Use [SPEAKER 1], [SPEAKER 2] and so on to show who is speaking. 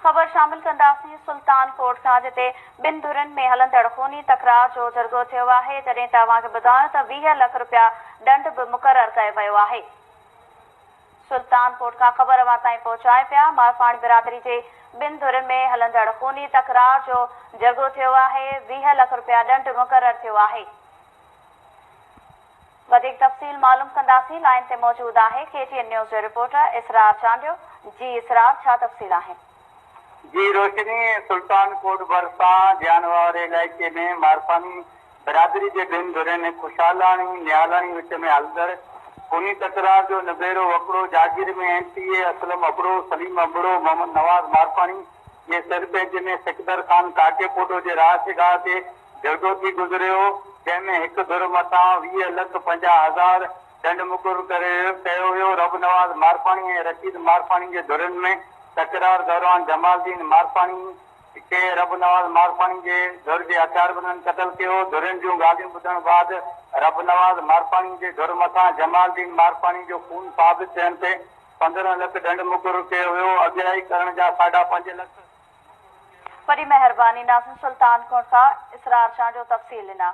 [SPEAKER 1] خبر شامل ڪنداسين سلطان ڪوٽ کان، جتي ٻن ڌرين ۾ هلندڙ خوني تڪرار جو جرڳو ٿيو آهي، جڏهن ته اوهان کي ٻڌايون ته 20 لک رپيا ڏنڊ به مقرر ڪيو ويو آهي. سلطان ڪوٽ کان خبر اوهان تائين پهچايون پيا، مارفاڻي برادري جي ٻن ڌرين ۾ هلندڙ خوني تڪرار جو جرڳو ٿيو آهي، 20 لک رپيا ڏنڊ مقرر ٿيو آهي. وڌيڪ تفصيل معلوم ڪنداسين، لائين تي موجود آهي ڪي ٽي اين نيوز جو رپورٽر اسرار چانڊيو، جي اسرار ڇا تفصيل آهن؟
[SPEAKER 2] جي روشني سلطان ڪوٽ ڀرسان جيان واري علائقي ۾ مارفاني برادري جي ٻن ڌرين خوشحالاڻي نهالاڻي وچ ۾ هلندڙ خوني تڪرار جو نبيرو وڪڙو جاگير ۾ M P A Aslam Abro, Saleem Abro, Muhammad Nawaz Marfani جي سر پيچ ۾ سڪندر خان ڪاڪيپوٽو جي رهائشگاهه تي جرڳو ٿي گذريو، جنهن ۾ هڪ ڌر مٿان 20 لک 50 هزار ڏنڊ مقرر ڪيو ويو. رب نواز مارفاڻي ۽ رشيد مارفاڻي جي ڌرين ۾ تڪرار دوران جمال الدين مارفاڻي کي رب نواز مارفاڻي جي ڌر جي هٿياربندن قتل ڪيو. ڌرين جون ڳالهيون ٻڌڻ بعد رب نواز مارفاڻي جي ڌر مٿان جمال الدين مارفاڻي جو خون ثابت ٿيڻ تي 15 لک ڏنڊ مقرر ڪيو ويو، اڳرائي ڪرڻ جا ساڍا پنج لک.
[SPEAKER 1] وڏي مهرباني ناظم سلطان ڪنڊ کان اسرار چانڊيو تفصيل ڏنا.